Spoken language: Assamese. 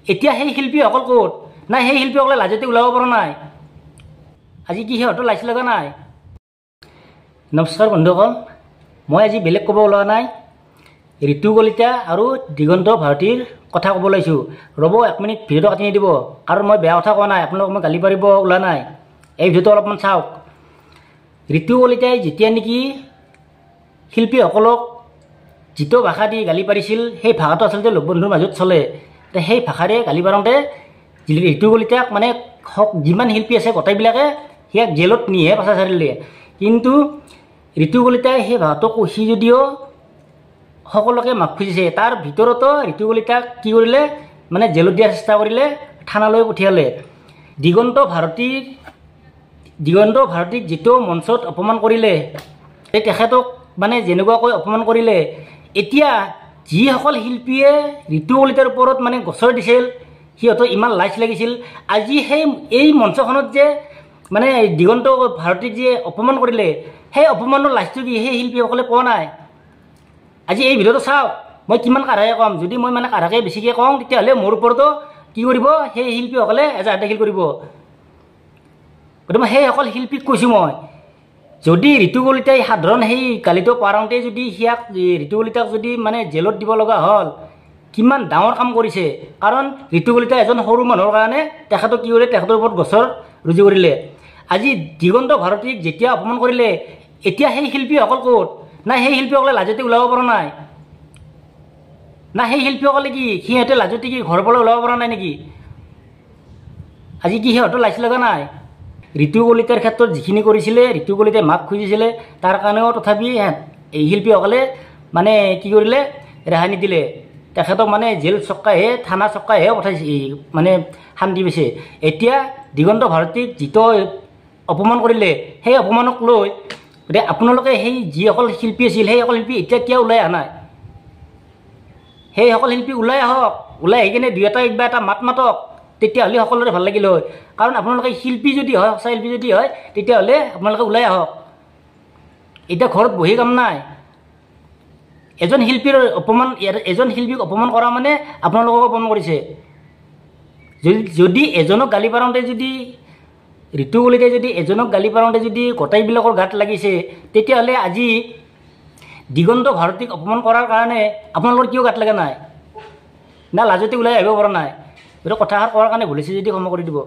এতিয়া সেই শিল্পীসকল ক'ত? নাই, সেই শিল্পীসকলে লাজতে ওলাব পৰা নাই। আজি কি সিহঁতৰ লাজ লগা নাই? নমস্কাৰ বন্ধুসকল, মই আজি বেলেগ ক'ব ওলোৱা নাই, ঋতু কলিতা আৰু দিগন্ত ভাৰতীৰ কথা ক'ব ওলাইছোঁ। ৰ'ব এক মিনিট, ভিডিঅ'টো কাটি নিদিব, কাৰণ মই বেয়া কথা কোৱা নাই, আপোনালোক মই গালি পাৰিব ওলোৱা নাই। এই ভিডিঅ'টো অলপমান চাওক। ঋতু কলিতাই যেতিয়া নেকি শিল্পীসকলক যিটো ভাষা দি গালি পাৰিছিল, সেই ভাষাটো আচলতে লগ বন্ধুৰ মাজত চলে। সেই ভাষাৰে গালি পাৰোঁতে ঋতু কলিতাক মানে যিমান শিল্পী আছে গোটেইবিলাকে সিয়াক জেলত নিহে পাছা ছাৰিলে। কিন্তু ঋতু কলিতাই সেই ভাষাটো কৈছি যদিও সকলোকে মাফ খুজিছে। তাৰ ভিতৰতো ঋতু কলিতাক কি কৰিলে, মানে জেলত দিয়াৰ চেষ্টা কৰিলে, থানালৈ পঠিয়ালে। দিগন্ত ভাৰতীক যিটো মঞ্চত অপমান কৰিলে, এই তেখেতক মানে যেনেকুৱাকৈ অপমান কৰিলে, এতিয়া যিসকল শিল্পীয়ে ঋতু কলিতাৰ ওপৰত মানে গোচৰ দিছিল, সিহঁতৰ ইমান লাজ লাগিছিল। আজি সেই এই মঞ্চখনত যে মানে দিগন্ত ভাৰতীক যে অপমান কৰিলে, সেই অপমানৰ লাজটো কি সেই শিল্পীসকলে পোৱা নাই? আজি এই ভিডিঅ'টো চাওক, মই কিমান কাঢ়াকৈ ক'ম। যদি মই মানে কাঢ়াকৈ বেছিকৈ কওঁ, তেতিয়াহ'লে মোৰ ওপৰতো কি কৰিব, সেই শিল্পীসকলে এজাহাৰ দাখিল কৰিব। গতিকে মই সেইসকল শিল্পীক কৈছোঁ, মই যদি ঋতু কলিতাই সাধাৰণ সেই গালিটো পাৰোঁতে যদি সিয়াক ঋতু কলিতাক যদি মানে জেলত দিব লগা হ'ল, কিমান ডাঙৰ কাম কৰিছে। কাৰণ ঋতু কলিতা এজন সৰু মানুহৰ কাৰণে তেখেতক কি কৰিলে, তেখেতৰ ওপৰত গোচৰ ৰুজু কৰিলে। আজি দিগন্ত ভাৰতীক যেতিয়া অপমান কৰিলে, এতিয়া সেই শিল্পীসকল ক'ত? নাই, সেই শিল্পীসকলে লাজতে ওলাব পৰা নাই। না, সেই শিল্পীসকলে কি সিহঁতে লাজতে কি ঘৰৰ পৰা ওলাব পৰা নাই নেকি? আজি কি সিহঁতৰ লাজ লগা নাই? ঋতু কলিতাৰ ক্ষেত্ৰত যিখিনি কৰিছিলে, ঋতু কলিতাই মাফ খুজিছিলে, তাৰ কাৰণেও তথাপি এই শিল্পীসকলে মানে কি কৰিলে, ৰেহাই নিদিলে। তেখেতক মানে জেল চক্কাইহে, থানা চক্কাইহে পঠাইছে, মানে শান্তি পাইছে। এতিয়া দিগন্ত ভাৰতীক যিটো অপমান কৰিলে, সেই অপমানক লৈ গতিকে আপোনালোকে সেই যিসকল শিল্পী আছিল, সেইসকল শিল্পী এতিয়া কিয় ওলাই অহা নাই? সেইসকল শিল্পী ওলাই আহক, ওলাই আহি কিনে দুই এটা কিবা এটা মাত মাতক, তেতিয়াহ'লে সকলোৰে ভাল লাগিল হয়। কাৰণ আপোনালোকে শিল্পী যদি হয়, সঁচা শিল্পী যদি হয়, তেতিয়াহ'লে আপোনালোকে ওলাই আহক। এতিয়া ঘৰত বহি কাম নাই। এজন শিল্পীৰ অপমান, এজন শিল্পীক অপমান কৰা মানে আপোনালোকক অপমান কৰিছে। যদি এজনক গালি পাৰোঁতে যদি ঋতু কলিতাই যদি এজনক গালি পাৰোঁতে যদি গোটেইবিলাকৰ গাত লাগিছে, তেতিয়াহ'লে আজি দিগন্ত ভাৰতীক অপমান কৰাৰ কাৰণে আপোনালোকৰ কিয় গাত লগা নাই? না লাজতে ওলাই আহিব পৰা নাই? গতিকে কথাষাৰ কোৱাৰ কাৰণে ভুল হৈছে যদি ক্ষমা কৰি দিব।